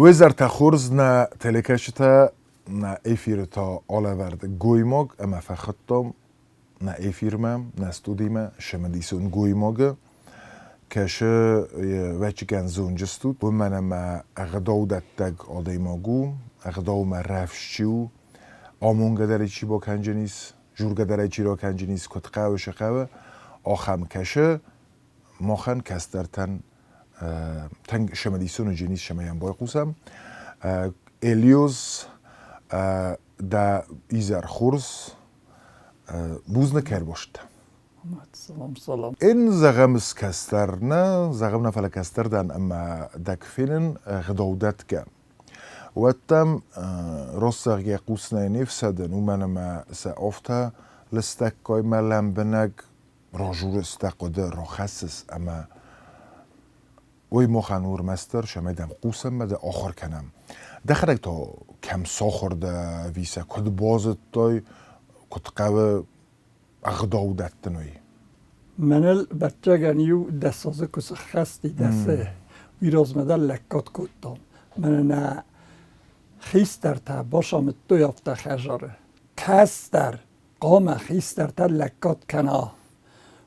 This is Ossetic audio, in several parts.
Уе зӕртӕ хорз, нӕ телекӕсджытӕ, нӕ эфиры та алӕвӕрд гоймаг ӕмӕ фӕхуыдтам нӕ эфирмӕ, нӕ студимӕ цымыдисон гоймагы. Кӕсы вӕччикӕн зонджыстут, уымӕн ӕмӕ ӕгъдаудӕттӕг адӕймаг у, ӕгъдаумӕ рӕвдз чи у, амонгӕ дӕр ӕй чи бакӕнджынис, жургӕ дӕр ӕй чи ракӕнджынис, куыд хъӕуы, цы хъӕуы, ахӕм кӕсы махӕн кӕстӕртӕн тынг цымыдисон уыдзӕнис, цӕмӕй йӕм байхъусӕм. Элиоз, дӕ изӕр хорз, бузныг ӕрбастӕ. Салам, салам. Ин зӕгъӕм кӕстӕр нӕ, зӕгъӕм нӕ, фӕлӕ кӕстӕр дӕн ӕмӕ дӕ куы фенын гъдау-дӕтгӕ. Уӕд дӕм ростзӕгъгӕ хъусынӕй не фсӕдын, уымӕн ӕмӕ сӕ афтӕ лыстӕггай мӕ лӕмбынӕг ражурыс дӕ хъуыды рахӕссыс ӕмӕ уый махӕн у ӕрмӕстдӕр, цӕмӕй дӕм хъусӕм ӕмӕ дӕ ахуыр кӕнӕм. Дӕхӕдӕг та кӕм сахуыр дӕ ӕви сӕ куыд базыдтай, куыд хъӕуы ӕгъдау дӕттын уый? Мӕныл бӕттӕгӕн иу 10 азы куы сыххӕсти дӕсы, уый размӕ дӕр лӕггад кодтам. Мӕнӕ нӕ хистӕртӕ бацамыдтой афтӕ хӕдзары. Кӕстӕр хъуамӕ хистӕртӕ лӕггад кӕна.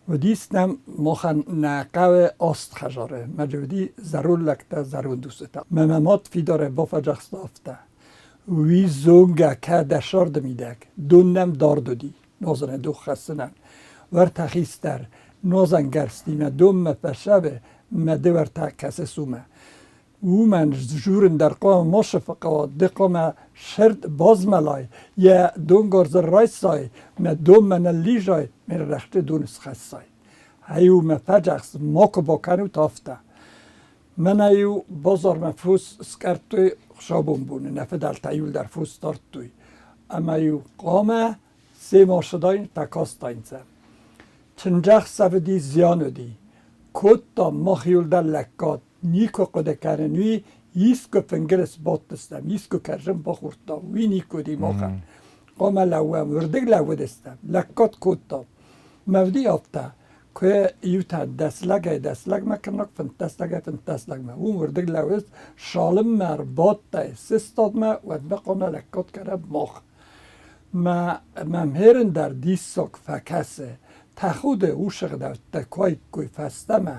Уыдис нӕм махӕн нӕ хъӕуы аст хӕдзары, мӕ уыди зӕронд лӕгтӕ, зӕронд усытӕ. Мӕ мӕ мад фидарӕй бафӕдзӕхста афтӕ: Уый зонгӕ кӕ дӕ сӕрды мидӕг, дон нӕм дард уыди, нозаны дугъ хӕссынӕн. Уӕртӕ хистӕр нозӕнгӕрзтимӕ донмӕ фӕсӕвы мӕ ды уӕртӕ кӕсыс уымӕ. Уымӕн журын дӕр хъуамӕ ма сыфыхъӕуа, ды хъуамӕ сырд базмӕлай, йӕ донгарзы райсай, мӕ донмӕ ныллизай, ме ррӕхты дон схӕссай. Ай-у мӕ фӕдзӕхст, макуы бакӕнут афтӕ. Мӕнӕ-иу базармӕ фос скъӕрдтой хуыцаубон боны, нӕ фыдӕлтӕ иуылдӕр фос дардтой. Ӕмӕ-иу хъуамӕ семӕ ссыдаин, фӕкастаинцӕ. Чындзӕхсӕв уыди, зиан уыди. Кодтам мах иуылдӕр лӕггад, никуы хъуыды кӕнын, уый искуы фынгыл сбадтыстӕм, искуы кӕрзын бахордтам, уый никуы уыди махӕн. Хъуамӕ лӕууӕм, уырдыг лӕууыдыстӕм, лӕггад кодтам. Мӕвди афтӕ, куы иутӕ 10 лӕгӕй 10 лӕгмӕ кӕнӕг, 15 лӕгӕй 15 лӕгмӕ. Уым уырдыг лӕууыс, цалынмӕ ӕрбадтӕй сыстадмӕ, уӕдмӕ хъуамӕ лӕггад кӕнӕм мах. Мӕ мӕм херын дӕр диссаг фӕкӕсы. Тӕхуды усыгъдӕуттӕ куаиккой фӕстӕмӕ,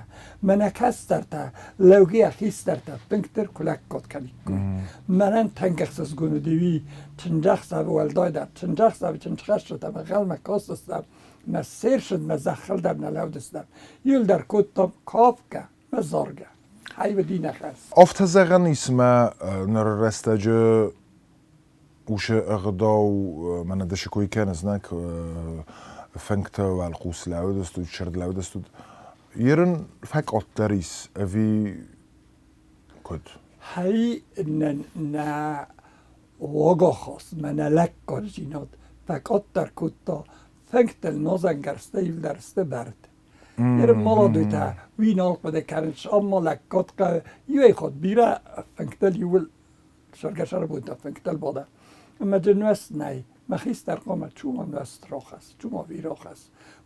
мӕнӕ кӕстӕртӕ, лӕугӕ хистӕртӕ тынгдӕр куы лӕггад кӕниккой. Мӕнӕн тынг ӕхсызгон уыди уый чындзӕхсӕвы уӕлдайдӕр чындзӕхсӕвы чындзхӕсджытӕм ӕнхъӕлмӕ кастыстӕм, мӕ серсыд мӕ зӕххыл дӕр нӕ лӕудыстӕм. Иуылдӕр кодтам кафгӕ мӕ заргӕ. Ай уыди нӕ хӕс. Афтӕ зӕгъӕн ис мӕ ныры рӕстӕджы усы ӕгъдау мӕнӕ дӕ кой кӕны знаг фӕнгтӕ уӕлхъус лӕууыдыстут, сырд лӕууыдыстут. Ерын фӕкъаддӕр ис ӕви куыд? Хай нӕ нӕ уагахаст, мӕнӕ лӕггаддзинад фӕкъаддӕр кодта фӕнгтыл нозӕнгӕрзтӕ иудӕрсты бӕрд. Ерын маладуйтӕ уый нал хъуыды кӕнынц, ам ма лӕггад хъӕуы. Иуӕй хатт бирӕ фӕнгтыл иууыл сӕргӕсӕрбонтӕ фынгтыл бада. Ӕмӕ дын нуӕзт нӕй. Мӕ хистӕр хъуамӕ чума нуӕзт рахӕсс, чума ви рахӕсс.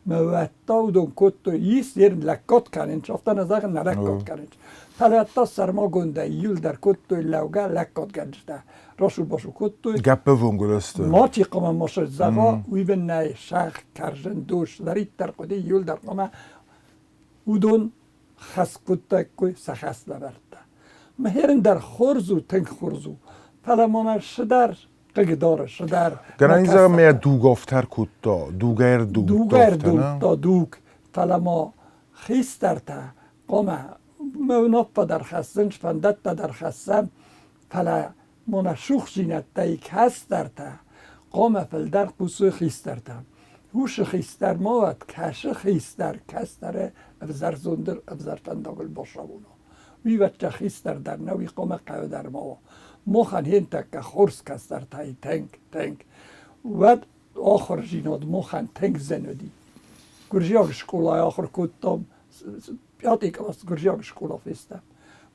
Мӕ уӕдта уыдон кодтой, ис ерын лӕггад кӕнын, афтӕ нӕ зӕгъын, нӕ лӕггад кӕнын. Фӕлӕ уӕдта сӕрмагондӕй иуылдӕр кодтой лӕугӕ лӕггадгӕнджытӕ. Расу-басу кодтой. Гӕппӕввонг уыдысты. Мачи хъуамӕ ма зӕгъа, уый бын нӕй сӕгъ, кӕрзын, дос, цыдӕриддӕр хъуыди, иуылдӕр хъуамӕ уыдон хӕс кодтаиккой, сӕ хӕс лӕвӕрдта. Мӕхерын дӕр хорз у, тынг хорз у, фӕлӕ мӕнӕ сыдӕр хъыгдары, сыдӕр. Гӕнӕн зӕгъӕм, мӕ дуг афтӕр кодта, дугӕр дуг. Дугӕр дугта дуг, фӕлӕ ма хистӕртӕ хъуамӕ мӕ уынаффӕ дӕр хӕссын, фӕндӕттӕ дӕр хӕссӕм, фӕлӕ мӕнӕ сухдзинӕдтӕй кӕстӕртӕ хъуамӕ фылдӕр хъусой хистӕртӕм. Усы хистӕр ма уӕд, кӕсы хистӕр, кӕстӕры ӕвзӕр зондыл, ӕвзӕр фӕндагыл бацӕуон. Уый уӕдта хистӕр дӕр нӕ, уый хъуамӕ хъӕуы дӕр ма уа. Махӕн хентӕккӕ хорз кӕстӕртӕй тынг, тынг. Уӕд ахуырдзинад махӕн тынг зын уыди. Гуырдзиаг скъолайы ахуыр кодтам, пятый класс гуырдзиаг скъола фестӕм.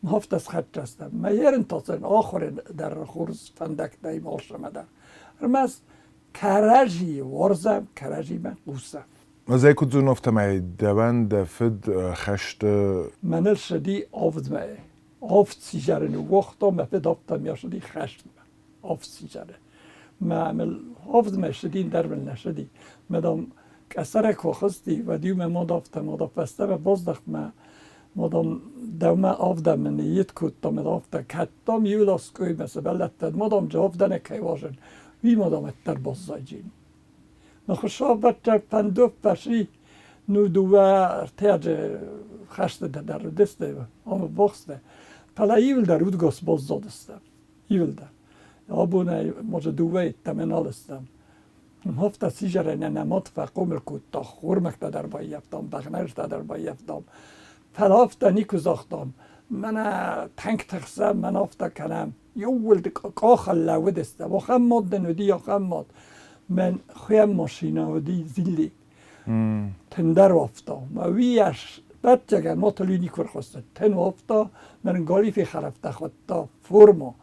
Афтӕ схӕццӕ стӕм. Мӕ ерын та сын ахуыры дӕр хорз фӕндӕгтӕй алцӕмӕ дӕр. Ӕрмӕст кӕрӕдзийы уарзӕм, кӕрӕдзимӕ хъусӕм. Ӕз ӕй куыд зонын, афтӕмӕй дӕуӕн дӕ фыд хӕсты Мӕныл цыди 7 мӕйы. Авд сизӕры ныууагъта, мӕ фыд афтӕ ме ссыди хӕстмӕ. Авд сизӕры. Мӕ мыл авдмӕ ссыди, ӕндӕр мыл нӕ ссыди. Мӕ, дам, къӕсӕрӕй куы хызти, уӕд-иу мӕ мад афтӕ, мад фӕстӕмӕ баздӕхт мӕ, мад, дӕумӕ авдӕмӕ ныййид кодта, мад афтӕ, кӕд, дам, иу ласкъой мӕ сывӕллӕттӕн, ма, дам, авдӕнӕ кӕй уарзын, уый ма, дам, ӕддӕр баззайджин. Мӕ хуыцаубӕттӕг фӕндоп фӕци, ну дыууӕ ӕртӕ хӕсты дӕр уыдысты, ам бохсты. Фӕлӕ иуылдӕр удгос баззадысты. Иуылдӕр. Абонӕй може дыууӕ йеддӕмӕ нал стӕм. Афтӕ сизӕрӕй нӕ нӕ мад фӕхъомыл кодта, хормӕгтӕ дӕр баййӕфтам, бӕгънӕгтӕ дӕр баййӕфтам. Фӕлӕ афтӕ никуы загътам, мӕнӕ танкты хсӕн мӕн афтӕ кӕнӕм. Иууылдӕр къахыл лӕууыдыстӕм. Ахӕм мад дын уыди, ахӕм мад. Мӕн хуыйӕн машинӕ уыди Зилли. Тындӕр уафта. Мӕ уыйас ӕвӕццӕгӕн мотылы никуы рхуыссыд. Тын уафта, мӕн галифе хӕрӕфтӕ хуыдта форма.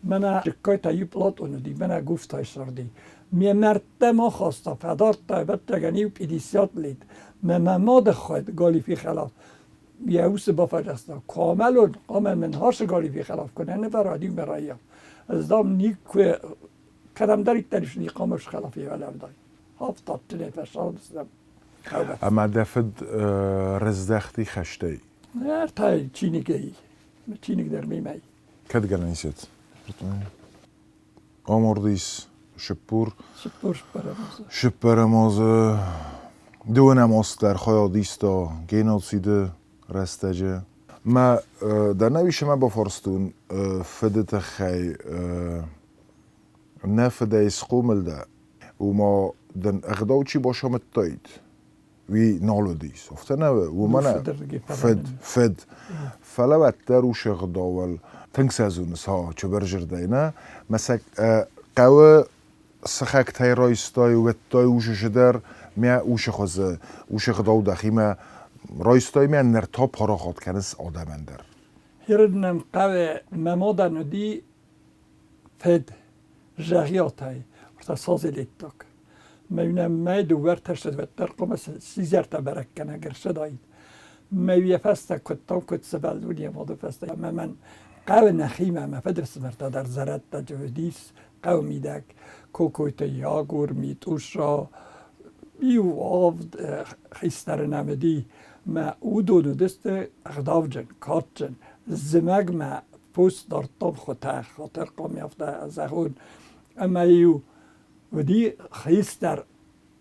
Мӕнӕ Джыккайтӕ иу Платон уыди, мӕнӕ Гуфтайы сырди. Ме мӕрдтӕм ахаста, фӕдардта, ӕвӕццӕгӕн, иу 50 лит. Мӕ мӕ мады хойд галифе хӕлаф йӕ усы бафӕдзӕхста, куы амӕлон, ӕмӕ мын хасы галифе хӕлаф куы нӕ нывӕрад, иу мӕ раййаф. Ӕз, дам, никуы кӕдӕмдӕриддӕр ис хъамыс хӕлаф йӕ Хафтаттынӕй фӕсалдыстӕм. Ӕмӕ дӕ фыд рыздӕхти хӕстӕй? Ӕртӕ чиныгӕй. Чиныг дӕр мемӕ. Кӕд гӕнӕн ис? Амардис Шыппур. Шыппур шыппӕрӕм азы. Шыппӕрӕм азы. Дыууынӕм аз дӕр хайад иста геноциды рӕстӕджы. Мӕ дӕ нӕ исымӕ бафарстон фыды тыххӕй. Нӕ фыдӕй схъомыл дӕ, уымӕ дын ӕгъдау чи бацамыдтаид, уый нал уыдис. Афтӕ нӕ уымӕн фыд, фыд. Фӕлӕ уӕддӕр ус ӕгъдауыл тынг сӕ зоныс, ха, чыбырзырдӕй нӕ. Мӕ сӕ хъӕуы сыхӕгтӕй райстай, уӕдтай усы дӕр мӕ усы хуызы, усы ӕгъдау дӕхимӕ райстай мӕ ныр та парахат кӕныс адӕмӕн дӕр. Хирыднӕм хъӕуы мӕ мадӕн уыди фыд зӕгъиатӕй, ӕртӕ созелеттаг. Мӕ мӕ дыууӕ ӕртӕ хъуамӕ сидзӕртӕ бӕрӕггӕнӕг ӕрцыдаид. Мӕ йӕ фӕстӕ куыдтон, куыд сывӕллон йӕ мады фӕстӕ. Ӕмӕ мӕн хъӕуы нӕхимӕ мӕ фыдыфсымӕртӕ дӕр зӕрӕдтӕ уыдис хъӕуы мидӕг. Кокойты Ягор, Митъуша, иу авд хистӕры нӕм уыди. Мӕ уыдон уыдысты ӕгъдауджын, кадджын. Зымӕгмӕ фос дардтам хуытӕ, хатырхъом афтӕ зӕгъон. Ӕмӕ-иу уыди хистӕр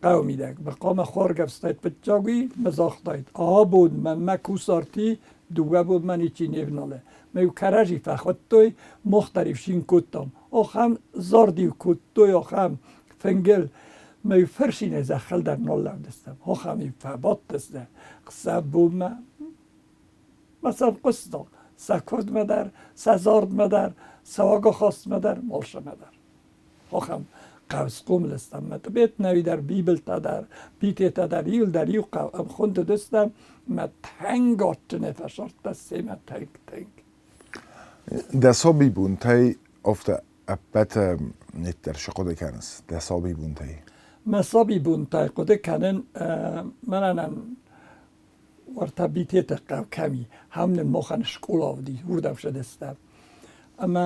хъӕуы мидӕг. Хъуамӕ хоргӕвстаид фыццаг уый, мӕ загътаид, абон мӕнмӕ кусарти дыууӕ бонмӕ ничи не вналы. Мӕ-иу кӕрӕдзи фӕхуыдтой, мах дӕр-иу цин кодтам. Ахӕм зард-иу кодтой, ахӕм фынгыл. Мӕ-иу фырцинӕй зӕххыл дӕр нал лӕудыстӕм. Ахӕм-иу фӕбадтысты хсӕв бонмӕ. Мӕ сӕм хъуыстон сӕ куывдмӕ дӕр, сӕ зардмӕ дӕр, сӕ уагахастмӕ дӕр, малсамӕ дӕр. Ахӕм хъӕу схъомыл стӕм. Мӕ Тъбет нӕуи дӕр, Бибылтӕ дӕр, Питетӕ дӕр, иуылдӕр иу хъӕу ӕмхуынд уыдыстӕм, мӕ тынг адджынӕй фӕсырдта семӕ тынг-тынг. Дӕ сабибонтӕй афтӕ ӕппӕты ниддӕр цы хъуыды кӕныс дӕ сабибонтӕй? Мӕ сабибонтӕй хъуыды кӕнын, мӕнӕн уӕртӕ Битеты хъӕу кӕм и, ам нын махӕн скъола уыди, уырдӕм ссыдыстӕм. Ӕмӕ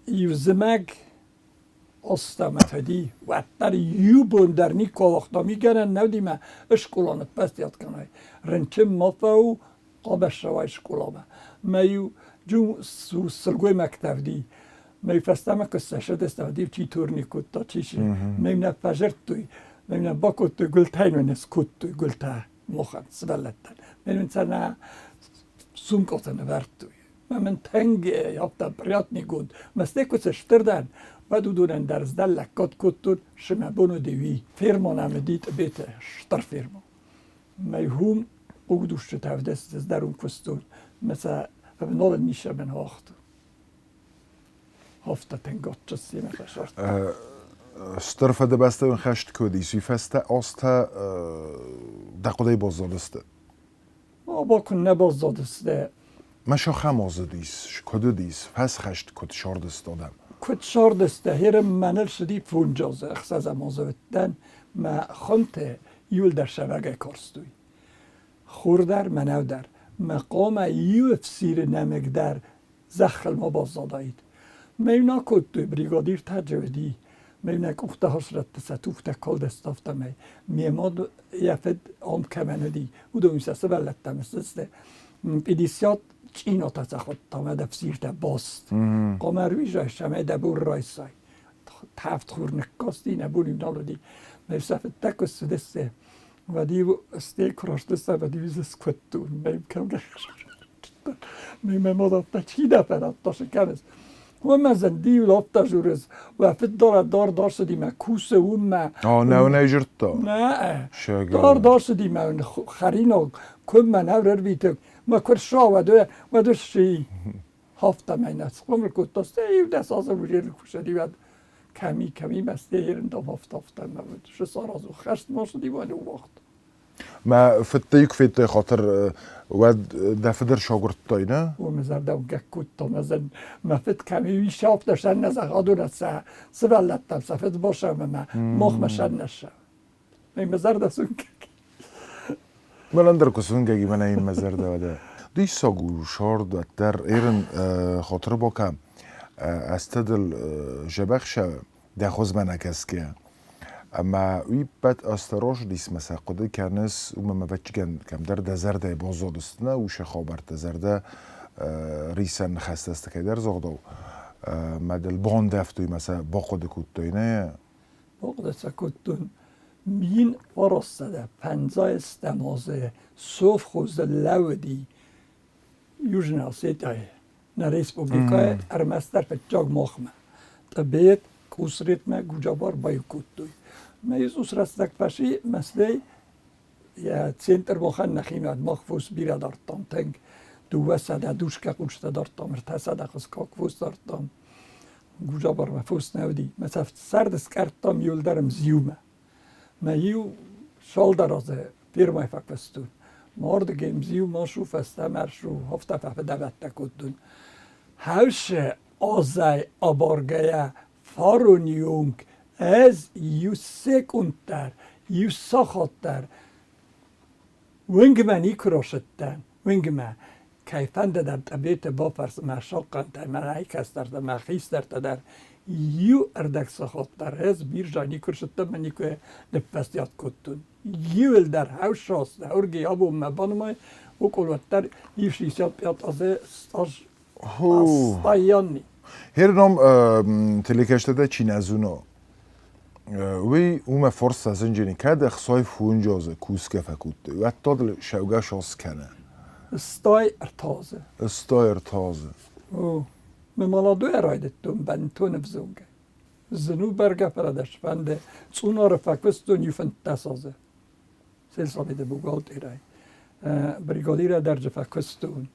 иу зымӕг Остамӕ фӕди, уӕддӕр иу бон дӕр никуы ауагътам, и гӕнӕн нӕ уыди мӕ скъола ныффӕстиат кӕнай. Рынчын ма фӕу, хъӕбӕссӕуай скъоламӕ. Мӕ-иу сылгоймӕгтӕ уыди, мӕ фӕстӕмӕ куы ссыдыстӕм, уыди чи турник кодта, чи мӕ нӕ фӕзырдтой, мӕ нӕ бакодтой, гуылтӕй нӕ скодтой, гуылтӕ. Мохӕн сывӕллӕттӕн. Мӕн цӕнӕ сумкъотӕ нывӕрдтой. Мӕ мын тынг афтӕ приятный год. Мӕсте куы сыстыр дӕн, уӕд уыдонӕн дӕр здӕл лӕггад кодтон, цы мӕ бон уыди, уый. Ферма нӕм уыди Тъбеты, стыр ферма. Мӕ хум хъугдусджытӕ ӕвдӕстыз дӕр уым куыстон. Мӕ сӕ ӕвналын нисӕмӕн уагътон. Афтӕ тынг адджын фӕсырдта. Стыр Фыдыбӕстӕйон хӕст куы уыдис, уый фӕстӕ азтӕ дӕ хъуыдыйы баззадысты? Оба куыннӕ баззадысты. Мӕ сӕхӕм азыдис, куыд уыдис, фӕсхӕст куыд сардысты адӕм? Куыд сардысты, херым мӕныл цыди фондз азы, ӕхсӕзӕм азы уыдтӕн, мӕ хуымты иуылдӕр сӕвӕгӕй карстой. Хур дӕр, мӕнӕу дӕр. Мӕ хъомӕ иу ӕфсиры нӕмыг дӕр. Зӕххыл ма баззадаид. Мӕ кодтой бригадиртӕ джевди, мӕ къухтӕ хӕсрӕтты сӕ туфтӕ калдӕст, афтӕмӕй. Ме мад йӕ фыд ам кӕмӕн уыди, уыдон сӕ сывӕллӕттӕм ссыдысты. 50 чъинотӕ сӕ хуыдтам, ӕд ӕфсиртӕ баст. Хъуамӕ ӕруизай, дӕ бур райсай. Тӕвд хур ныккасти, нӕ бон нал уыди. Мӕ сӕ фыдтӕ куы ссыдысты, уӕд-иу стӕй куы растысты, уӕд-иу дзы скуыдтон. Мӕ кӕугӕ Мӕ мадатта чи дӕ фӕрадта, цы кӕныс? Уымӕ зӕнди лопта журыз. Уӕ фыд дора дор дорсыди мӕ кусы уымӕ. О, нӕ уын ӕй жырдта. Нӕ. Дор дорсыди мӕ хӕринаг куыммӕ нӕ рӕрвитыг. Мӕ куы рса, уӕд уӕд сси. Хафта мӕ нӕ схъомыл кодта, стӕй иу дӕс азы уызелы кусӕди, уӕд кӕми, кӕми мӕ стӕй ерындам хафта, афтӕ мӕ уыд. Саразу хӕст ма сыди, уӕд ныууагъта. Мӕ фыдтӕй куы федтай хатыр, уӕд дӕ фыд ӕрсагуырдтай, нӕ? Уымӕ зӕрдӕугӕ кодтон ӕз. Мӕ фыд кӕм ис, афтӕ сӕн нӕ зӕгъадон сӕ сывӕллӕттӕм, сӕ фыд босӕмӕ мӕ мохмӕ сӕн нӕ ссӕуы. Мӕ зӕрдӕ сунгӕг. Мӕнӕн дӕр куы сунгӕг и, мӕнӕ йын мӕ зӕрдӕ уӕдӕ. Диссаг у, сорд уӕддӕр ерын хатыр бакӕ, ӕстӕдыл зӕбӕх сӕ дӕ хуызмӕ нӕ кӕсгӕ. Ӕмӕ уый ппӕт осторождисмӕ сӕ хъуыды кӕныс, уымӕ мӕ ӕвӕццӕгӕн кӕмдӕр дӕ зӕрдӕйы баззадысты, уыцы хабӕрттӕ зӕрдӕ рисӕн ныхӕстӕ сты кӕйдӕр загъдау. Мӕ дыл бандӕвтой мӕ сӕ бахъуыды кодтой, нӕ? Бахъуыды сӕ кодтон. 1950 азы совхозы лӕууыди Южная Осетияйы нӕ республикӕйы ӕрмӕстдӕр фыццаг махмӕ. Тъбет, Къусретмӕ Гуджабар баиу кодтой. Мӕ Иисус рӕстӕг фӕси Мӕскӕй йӕ центр махӕн нӕхимӕ мах фос бирӕ дардтам тынг. 200 душкӕ хъустӕ дардтам, 300 хъускаг фос дардтам. Гуджабармӕ фос нӕ уыди. Мӕ сӕрды скъӕрдтам иуылдӕр Мзиумӕ. Мӕ иу цалдӕр азы фирмӕй фӕкуыстон. Мардыгӕй Мзиу ма шу, фӕстӕмӕ шу, афтӕ фӕфыдӕбӕттӕ кодтон. Хӕусы азӕй абаргӕйӕ фароны онг ӕз иу секунд дӕр, иу сахат дӕр уынгмӕ никуы рацыдтӕн, уынгмӕ. Кӕй фӕнды дӕр Тъбеты бафӕрс мӕ сахъхъантӕ, мӕ кӕстӕртӕ, мӕ хистӕртӕ дӕр иу ӕрдӕг сахат дӕр ӕз биржа никуы рцыдтӕн ӕмӕ никуы ныффӕстиат кодтон. Иуыл дӕр хӕссас ӕрги абон мӕ банымай, укъул уӕддӕр иу 65 азы стаж постоянный. Херном телекӕстӕ чи нӕ зоны, уый уымӕ форс зынджыни кӕд ӕхсай фунджозы кусгӕ фӕкодтой, уӕд та шӕугӕ шос кӕны. Стай ӕртазы. Стай ӕртазы. О, мӕ молодой райдыдтон бӕнтон ӕвзонгӕй. Зын у бӕргӕ, фӕлӕ дӕ сфӕнды. Цъунары фӕкуыстон иу 15 азы. Сельсоветы бухгалтерӕй. Бригадирӕ дӕр дзы фӕкуыстон.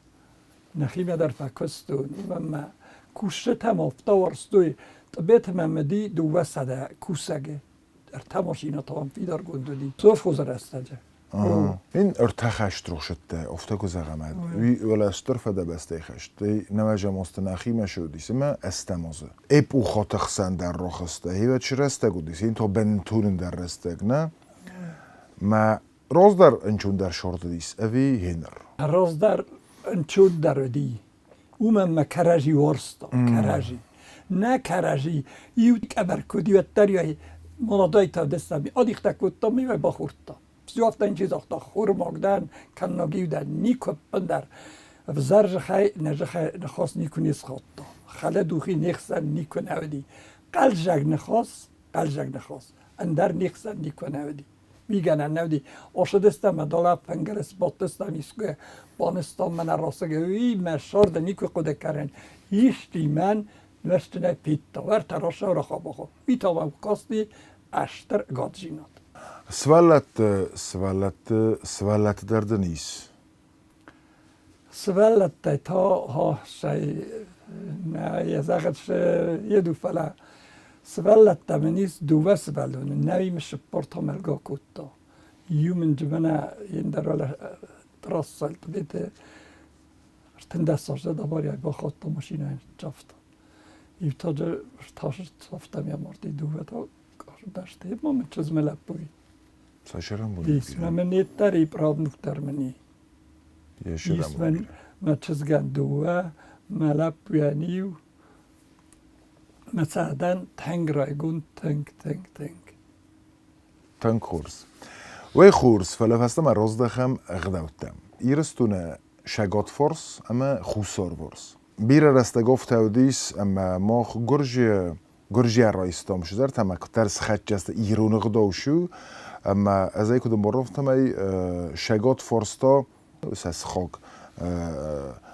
Нӕхимӕ дӕр фӕкуыстон. Уымӕн мӕ кусджытӕм афтӕ уарзтой. Тъбеты мӕм уыди 200 кусӕгы. Ӕртӕ машинӕ та ам фидаргонд уыди. Совхозы рӕстӕджы. Ин ӕртӕ хӕст рохсӕттӕ, офтӕ ку зӕгъӕм, уи уӕлӕ стыр фӕдӕбӕстӕй хӕст, нӕуӕзӕм осты нӕхимӕ шоудис ӕмӕ ӕстӕмозы. Эпохоты хсӕн дӕр рохӕстӕ, хевӕд рӕстӕг уыдис, ин то бӕнтунын дӕр рӕстӕг, нӕ? Мӕ раздӕр ӕнчондӕр шордыдис ӕви хеныр? Раздӕр ӕнчондӕр уыди. Уымӕн мӕ кӕрӕдзи уарзтон, кӕрӕдзи. Нӕ кӕрӕдзи иу къӕбӕр куыд уӕддӕр молодой тавдестами адихтӕ кодтам, мӕ бахордта. Всё ничи загъта, хормаг дӕн, кӕнног иу дӕн, никуы ӕппындӕр. Ӕвзӕр зыхӕй нӕ зыхӕй ныхас никуы не схаудта. Хӕлӕдухи не хсӕн никуы нӕ уыди. Хъӕлдзӕг ныхас, хъӕлдзӕг ныхас, ӕндӕр не хсӕн никуы нӕ уыди. Мигӕнӕн нӕ уыди. Ошыдыстӕм ӕмӕ дӕлӕ фӕнгӕры сбадтыстӕм искуы, банызтам мӕнӕ расыг, уый мӕ сӕрды никуы хъуыды кӕнын. Исти мӕн нуӕзтынӕй федта, уӕртӕ расӕу-рахабахо. Уый та мӕм касти ӕстыр ӕгаддзинад. Сывӕллӕтты, сывӕллӕтты, сывӕллӕтты дӕр дын ис? Сывӕллӕттӕй та сӕ нӕ йӕ зӕгъӕд еду, фӕлӕ сывӕллӕттӕ мын ис дыууӕ сывӕллоны, нӕй мын цыппор та мӕлгӕ кодта. Иу мын джыбына ендӕр уӕлӕ трассӕйыл Тъбеты 13 азы аварийӕ бахаудта машинӕйы ныццавта. Иу та цавта ме марди, дыууӕ та бӕстӕйы ма мын чызмӕ лӕппуйы. Цасӕрӕнбон? Ис мӕ неттӕр и правнуктӕр мын и. Ис мӕн мӕ чызгӕн дыууӕ, Мӕ лӕппуйӕн иу мӕ цардӕн тынг райгонд, тынг, тынг, тынг. Тынг хорз. Уый хорз, фӕлӕ фӕстӕмӕ раздӕхӕм ӕгъдӕуттӕм. Ирыстоны Сӕгатфорс ӕмӕ Хуссарварс. Бирӕ рӕстӕг афтӕ уыдис, ӕмӕ мах гуырдзы гуырдзиа райстам сидзӕртӕ ӕмӕ куыддӕр схӕццӕ сты ирон ӕгъдау сиу, ӕмӕ ӕз ӕй куыд ӕмбарын, афтӕмӕй Сӕгатфорс та сӕ сыхаг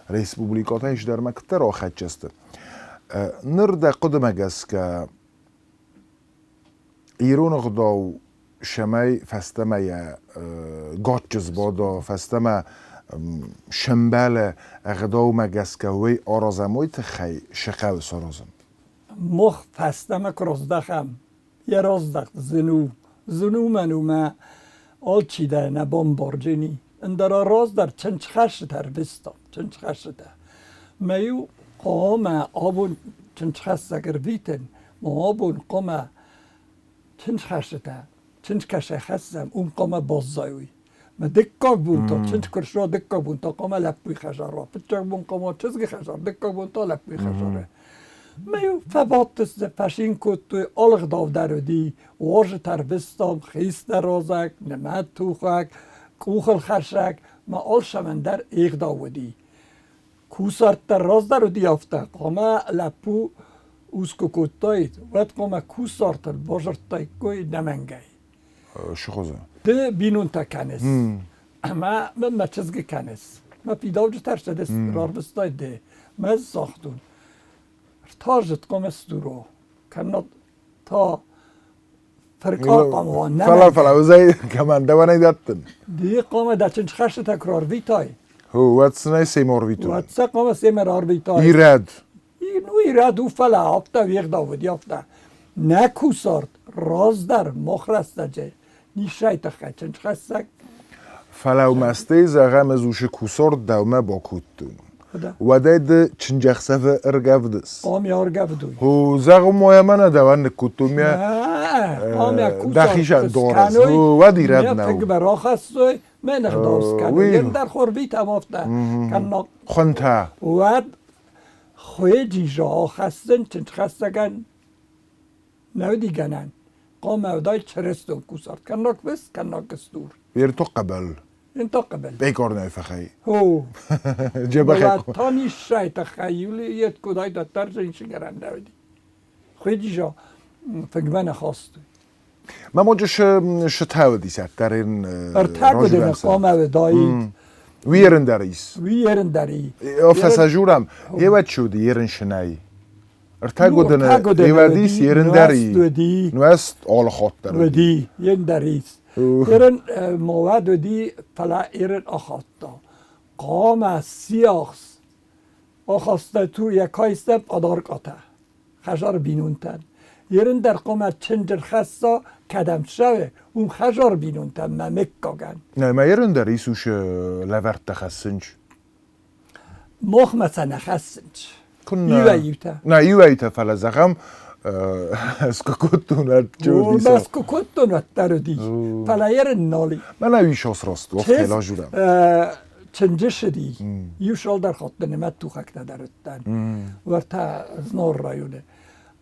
республикӕтӕ ис дӕр ӕмӕ куыддӕр ахӕццӕ сты. Ныр дӕ хъуыдымӕ гӕсгӕ ирон ӕгъдау цӕмӕй фӕстӕмӕ йӕ гаччы сбада, фӕстӕмӕ сӕмбӕлы ӕгъдаумӕ гӕсгӕ, уый аразӕм, уый тыххӕй цы хъӕуы саразын? Мах фӕстӕмӕ куы раздӕхӕм, йӕ раздӕхт зын у. Зын уымӕн у, мӕ алчидӕр нӕ бамбарджын и. Ӕндӕра раздӕр чындзхӕссытӕ ӕрвыстам, чындзхӕссытӕ. Мӕ-иу хъуамӕ абон чындзхӕссӕг ӕрвитын, мӕ абон хъуамӕ чындзхӕссытӕ, чындзкӕсӕг хӕссӕм, уым хъуамӕ баззайой. Мӕ дыккаг бон та чындз куы рсуа, дыккаг бон та хъуамӕ лӕппуйы хӕдзар уа. Фыццаг бон хъуамӕ чызджы хӕдзар, дыккаг бон та лӕппуйы хӕдзары. Мӕ-иу фӕбадтысты, фӕцин кодтой, алыгъдау дӕр уыди, уазджытӕ ӕрвыстам, хистӕр розӕг, нымӕттухӕг, къухылхӕссӕг, мӕ алцӕмӕн дӕр ӕгъдау уыди. Кусарт дӕр раздӕр уыди афтӕ, хъуамӕ лӕппу ус куы кодтаид, уӕд хъуамӕ кусартыл базырдтаиккой нӕмӕнгӕй. Цы хуызы? Ды бинонтӕ кӕныс, ӕмӕ мын мӕ чызгы кӕныс. Мӕ фидауджытӕ ӕрцыдыс, рарвыстай ды. Мӕ загътон, ртазыд хъуамӕ сдуро, кӕннод та фыркъа Фӕлӕ, фӕлӕ, узӕй командӕвӕнӕй дӕттын. Ды хъуамӕ дӕ чындзхӕстытӕ куы рарвитай. Уӕд сын ӕй сем арвитон. Уӕд сӕ хъуамӕ семӕ рарвитай. Ирӕд. Ну, ирӕд у, фӕлӕ афтӕ уе гъдау уыди афтӕ. Нӕ кусарт раздӕр мах рӕстӕджы нисӕй тыххӕй чындзхӕссӕг. Фӕлӕ мӕстӕй зӕгъӕм, ӕз усы кусарт дӕумӕ бакодтон. Уӕдӕй ды чындзӕхсӕвы ӕргӕвдыс. Ам я ӕргӕвдуй. Хо, зӕгъ моя мӕнӕ дӕуӕн ныккодтон ме дӕхицӕн дорӕз. Уӕд ирӕд нӕу. Тынгмӕ рахӕссой, мӕ ныгъдау скӕной. Ӕндӕр хорвитӕм афтӕ кӕннаг. Хуынтӕ. Уӕд хуеджи ахӕссын чындзхӕссӕгӕн нӕ уыди гӕнӕн. Хъуамӕ уыдаид чырыстон кусарт, кӕнног фыс, кӕнног стур. Ерто хъӕбӕл. Енто хъӕбӕл. Бекорнӕй фӕхӕй. Хо. Джебӕхӕй. Тани ссай тыххӕй юли ет кудай дӕттар зыншигӕрӕн нӕ уыди. Хуеджи фынгмӕ нӕ хастой. Мӕ моджы шытӕ уыдис ӕддӕр Ӕртӕ хъуамӕ уыдаид. Уый дӕр ис. Уый ерын дӕр и. Офтасажурам, евӕд чуди ерын шынай. Ӕртӕ годыны евӕд ис, ерын дӕр и. Нуӕст алы хатт дӕр. Уыди, ерын дӕр ис. Ерын мовӕд уыди, фӕлӕ ерын ахадта. Хъуамӕ сиахс ахаста ту йӕ кайстӕ пъадаркъатӕ. Хӕзар бинонтӕн. Ерын дӕр хъуамӕ чынджыр хӕсса, кӕдӕм цӕуы, уым хӕзар бинонтӕн мӕ мыггагӕн. Нӕ, мӕ ерын дӕр Иисус лӕвӕрттӕ хӕссынч. Махмӕ сӕ нӕ хӕссынч. Куыннӕ? Иуӕй-иутӕ. Нӕ, иуӕй-иутӕ, фӕлӕ зӕгъӕм, скуы кодтон Мӕ скуы кодтон уӕддӕр уыди, фӕлӕ ерын нал и. Мӕнӕ уисос рост, офтела журам. Чынджы сыди, иу цалдӕр хатты нымӕт тухӕгтӕ дӕр уыдтӕн, уӕртӕ Знауыр районы.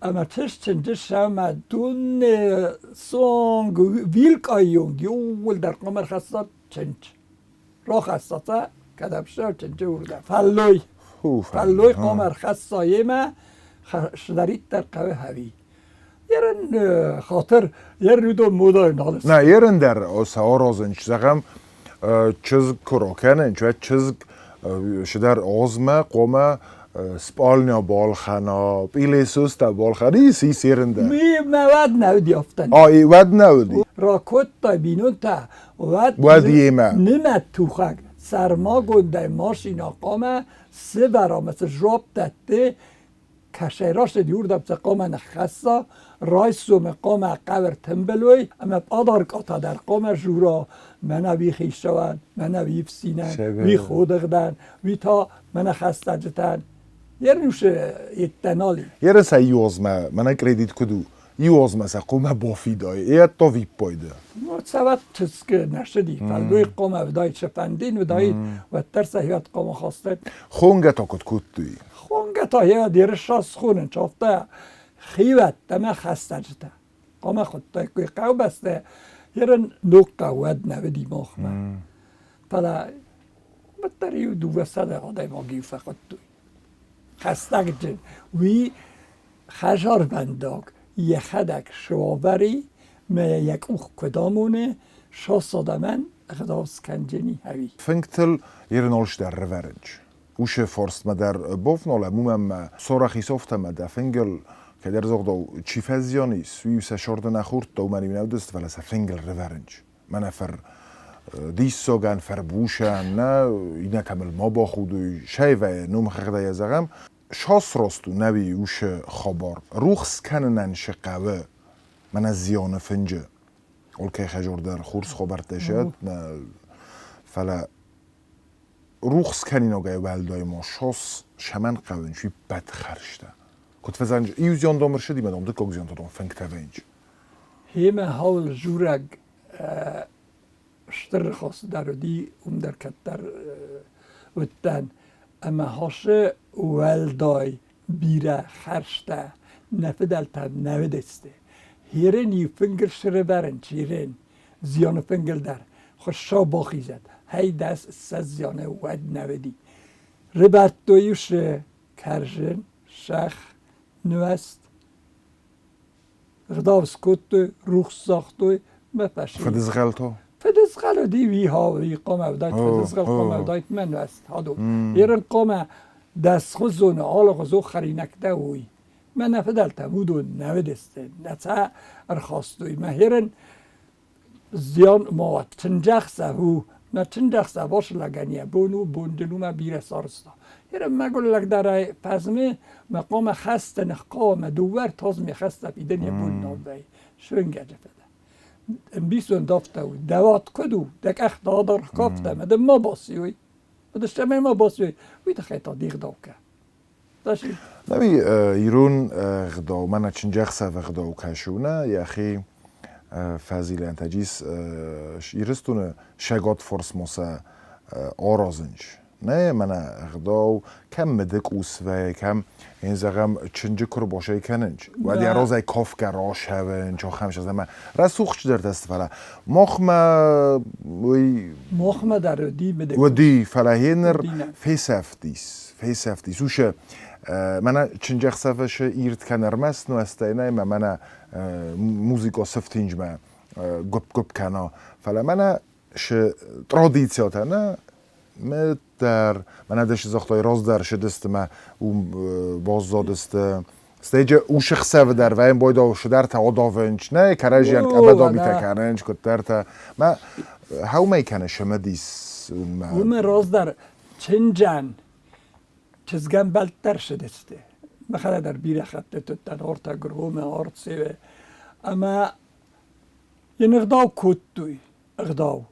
Ӕмӕ чызг чынджы сӕмӕ дуне цонг вилкъайонг иууылдӕр хъуамӕ ӕрхӕсса чындж. Рахӕсса сӕ, кӕдӕм ссӕуы чынджы уырдӕм. Фӕллой. Фӕллой хъуамӕ ӕрхӕсса йемӕ, цыдӕриддӕр хъӕуы хӕри. Ерын хатыр, ерын уыдон модӕй нал Нӕ, ерын дӕр сӕ аразынч, зӕгъӕм, чызг куы ракӕнынч, уӕд чызг цыдӕр азмӕ хъуамӕ спальня балхӕна, пъилесостӕ балхӕна, ис, ис ерын дӕр. Мӕ уӕд нӕ уыди афтӕ. А, уӕд нӕ уыди? Ракодтай бинонтӕ, уӕд Уӕд йемӕ. Нымӕт тухӕг сӕрмагондӕй машинӕ хъуамӕ сывӕра ӕмӕ цы жуапп дӕтты, кӕсӕй растӕд иуырдӕм сӕ хъуамӕ ныххӕсса, райсомы хъуамӕ хъӕуы ӕртымбыл уой ӕмӕ пъадаркъатӕ дӕр хъуамӕ жура, мӕнӕ уый хицауӕн, мӕнӕ уый ӕфсинӕн, уый ходыгъдӕн, уый та мӕнӕ хӕстӕджытӕн. Ерын усы йедтӕ нал и. Ерын сӕ иозмӕ, мӕнӕ кредит куыд у. Иозмӕ сӕ хъумӕ бофидай, это виппойды. Цӕвӕт тыцкы нӕсыди, фӕлдуй хъомӕ вдай шефӕндин вдай, уӕддӕр сӕ хиуат хъомӕ хастат. Хонгӕ та куыд кодтой? Хонгӕ та хиуат ерысас хонын, чафта хиуӕттӕ мӕ хӕстӕджытӕ. Хъомӕ хуыдтаиккой хъӕубӕстӕ, ерын ног хъӕу уӕд нӕ уыди махмӕ. Фӕлӕ уӕддӕр иу 200 адӕймаг-иу фӕхуыдтой. Хӕстӕгджын, уый хӕзарвӕндаг йӕхӕдӕг суавӕри мӕ йӕ къух куыд амоны, сосодамӕн ӕгъдау скӕнджыни ӕви. Фынгтыл ирнолсдӕр рывӕрынч. Усе форстмӕ дӕр бовнолӕм, уымӕн ма сорахисофтӕмӕ дӕ фынгыл кӕдӕр зогъдау чи фӕззиан ис, уый сӕ сорды нӕ хурдта, уымӕн иу нӕ уыдысты, фӕлӕ сӕ фынгыл рывӕрынч. Мӕнӕ фыр диссагӕн, фырбусӕн, нӕ иннӕтӕм ыл ма бахудой, сӕйвӕйы номхыгъдӕй зӕгъӕм, Сасрост у нӕуи усы хабар. Рухс кӕнынӕн шы хъӕуы, мӕнӕ зианы фынджы. Олкӕй хӕжор дӕр хурс хабӕрттӕ сӕт, фӕлӕ рухс кӕнинагӕй уӕлдай ма сос шӕмӕн хъӕуынч уый ппӕт хӕрзтӕ. Куыд фӕзӕнж иу зиан дам ӕрсыди, мӕ дам дыккаг зиан та дам фынгтӕ вӕййынч. Гъемӕ хауыл журӕг стыр хос дӕр уыди, уым дӕр кӕддӕр уыдтӕн. Ӕмӕ хосы уӕлдай бирӕ хӕрзтӕ нӕ фыдӕлтӕм нӕ уыдысты. Хирын-иу фынгыл срывӕрын чирен, зианы фынгыл дӕр. Хуыссау бахизӕд, хӕй дӕс 20 зианы уӕд нӕ уыди. Рыбадтой-иу сы кӕрзын, сӕх, нуӕзт, Гъдау скодтой, рухс загътой, мӕ фӕсивӕд. Фыдызгъӕлтӕ? Фыдызгъӕл уыди уи хъуамӕ уыдаид, фыдызгъӕл хъуамӕ уыдаид мӕ нуӕзт хадон. Ерын хъуамӕ дӕсхуызоны алыгъуызон хӕринӕгтӕ уой. Мӕ нӕ фыдӕлтӕм уыдон нӕ уыдысты, нӕ сӕ ӕрхастой. Мӕ херын зиан ма уӕд. Чындзӕхсӕв у, мӕ чындзӕхсӕв ашы лӕгӕн йӕ бон у, бонджын у мӕ бирӕ сарызта. Ерын мӕгуыр лӕг дӕр ӕй фӕзмы, мӕ хъуамӕ хӕсты ныххъӕуа, мӕ дыууӕ ӕртазмӕ хӕстӕ фидын йӕ бон нал вӕййы. Суынгӕджы фӕдӕ. Ӕмбисонд афтӕ у, дӕ уат куыд у, дӕ къӕхтӕ адаргъ кафтӕ, мӕ дын ма басийой. Мӕ дыстӕмӕй ма басийой, уый тыххӕй та де гъдау кӕ. Нӕуи ирон ӕгъдау, мӕнӕ чындзӕхсӕвы ӕгъдау кӕсуна, йӕхи фӕзилӕнтӕ ис Ирыстоны сӕгат форсмоса аразынч. Нӕ, мӕнӕ ӕгъдау, кӕм мыды къус вӕййы, кӕм, ин зӕгъӕм, чынджы куы рбосӕй кӕнынч, уӕд йӕ розӕй кофгӕ расӕвынч, охӕм ӕмӕ рӕсугъддӕртӕ сты, фӕлӕ махмӕ уый Махмӕ дӕр уыди мыды Уыди, фӕлӕ гьеныр фесӕфтис, фесӕфтис. Усе мӕнӕ чынджӕхсӕвы шы ирд кӕны ӕрмӕст нуӕзтӕй нӕй, мӕ мӕнӕ музыка сыфтинджмӕ гуыпп-гуыпп кӕна. Фӕлӕ мӕнӕ шы традициятӕ нӕ мыд дӕр, мӕнӕ дӕ шы загътай, раздӕр шыдысты мӕ уым баззадысты. Стӕй усы хсӕвы дӕр вӕййын бойдау шыдӕртӕ одавынч, нӕ кӕрӕзийӕн къӕбӕдабитӕ кӕнынч, куыддӕртӕ. Мӕ хӕумӕй кӕны шымыдис уымӕ. Уымӕ раздӕр чынджан чызгӕмбӕлттӕ рсыдысты. Мӕхӕдӕг дӕр бирӕ хӕттыты уыдтӕн ортӕ Громы, Арцеуы. Ӕмӕ йын ӕгъдау кодтой, ӕгъдау.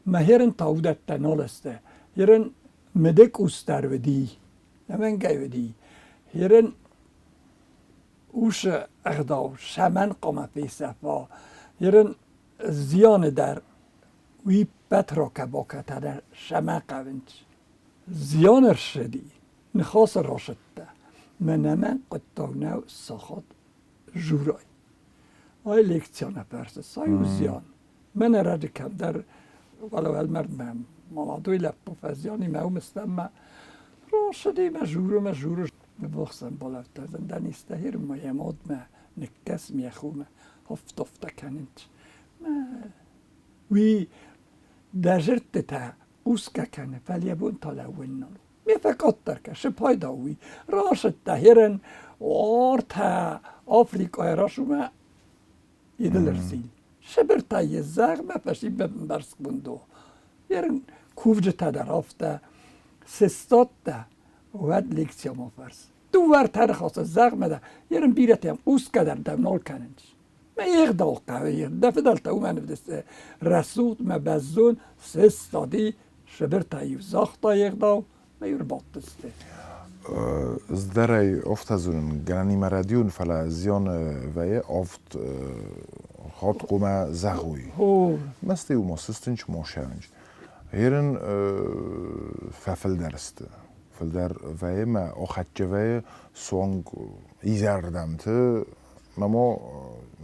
Мӕ херын та уыдӕттӕ нал сты. Херын мыды къус дӕр уыди, ӕмӕнгӕй уыди. Херын усы ӕгъдау сӕмӕн хъуамӕ фесӕфа. Херын зианы дӕр уый ппӕт ракӕ-бакӕтӕ дӕр сӕмӕ хъавынц. Зиан ӕрсыди, ныхасы рацыдтӕ. Мӕнӕ мӕн хъуыддаг нӕу сахат журай. Ай лекциянӕ фӕрсы, цай у зиан? Мӕн ӕрӕджы кӕмдӕр уӕлӕ уӕлмӕрдмӕ молодой лӕппу фӕзиан и мӕ уым стӕммӕ рацыди мӕ журы, мӕ журы. Нывохсӕн балӕвдта зӕндӕнистӕ хирмӕ йӕ мадмӕ, ныккӕс ме хумӕ, хофт-офтӕ кӕнынц. Мӕ уый дӕ зӕрдтытӕ хъусгӕ кӕны, фӕлӕ йӕ бон та лӕууын нал у. Ме фӕкъаддӕр кӕсы пайда уый. Рацыдтӕ херен ортӕ Африкӕйӕ расумӕ идылырсил. Сыбыртӕ еззагъмӕ фӕсибӕ бӕрцгондо. Ерын кувджытӕ дӕр афтӕ сыстадтӕ, уӕд лекциямӕ фӕрс. Дыууӕ ӕртӕ ныхасы зӕгъмӕ дӕ, ерын бирӕтӕм хъусгӕ дӕр дӕм нал кӕнынц. Мӕ егъдау хъӕуы, дӕ фыдӕлтӕ уымӕн уыдысты рӕсугъд мӕ бӕззон, сыстади, Сыбыртӕ-иу загъта егъдау, мӕ-иу ӕрбадтысты. Здӕрӕй офтӕ зонын, гӕнӕнимӕ рӕдийун, фӕлӕ зиан вӕййы авд хатт хъумӕ зӕгъуй. Мӕстӕй ума сыстынч, ма сӕвынч. Ерын фӕфылдӕр сты. Фылдӕр вӕййы мӕ охӕчче вӕййы суанг изӕрырдӕмты мӕ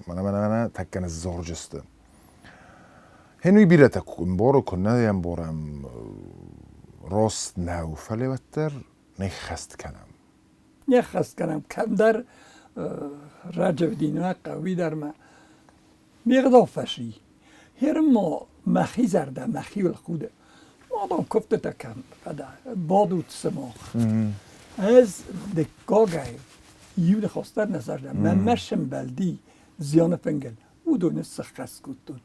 мӕнӕ мӕнӕ тӕккӕ ныззорджысты. Хенуй бирӕтӕ куы ӕмбары, куы нӕ ӕмбарӕм, раст нӕу, фӕлӕ уӕддӕр не ххӕст кӕнӕм. Не ххӕст кӕнӕм. Кӕмдӕр раджы динмӕ хъӕуи дӕр ма ме гъдау фӕси. Херын ма мӕхи зӕрдӕ мӕхиуыл худы. Адӕм куывдтытӕ кӕм фӕдӕ, бадут сымах. Ӕз дыккагӕй иу ныхас дӕр нӕ зӕрдӕ. Мӕнмӕ сӕмбӕлди зианы фынгыл. Уыдоны сыххӕст кодтон.